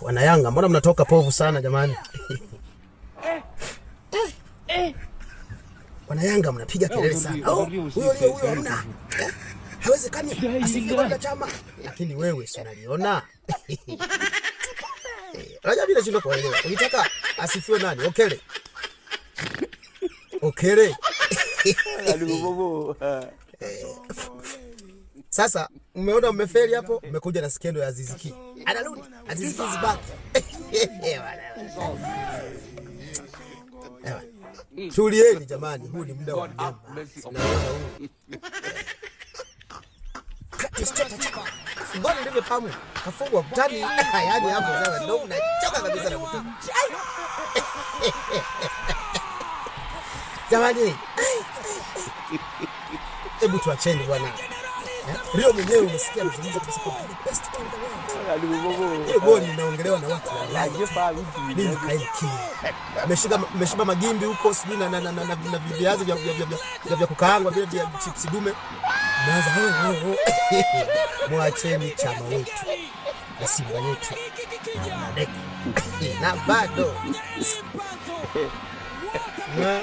Wana Yanga, mbona mnatoka povu sana jamani? Wana Yanga mnapiga kelele sana. Oh, huyo huyo huyo hamna. Hawezekani asifiwe na Chama. Lakini wewe si unaliona? Unajua mimi nashindwa kuelewa. Ulitaka asifiwe nani? Okele. Okele. Sasa mmeona mmefeli hapo, mmekuja na skendo ya Aziz Ki. Anarudi, Aziz Ki is back. Ewa. Tulieni jamani, huu ni muda wa mnyama. Naona huu. Mbona ndivyo pamu kafungwa kutani? Yaani hapo sasa ndio unachoka kabisa na kutoka. Jamani, hebu tuacheni bwana. Rio mwenyewe umesikia amezungumza kabisa kwa the best in the world. Hiyo goli inaongelewa na watu wa Ulaya. Mimi kaeni kimya. Mmeshiba magimbi huko sijui na viazi vya kukaangwa vile vya chips dume. Mnaanza ho ho ho. Mwacheni Chama wetu na Simba yetu. Na deki. Na bado. Na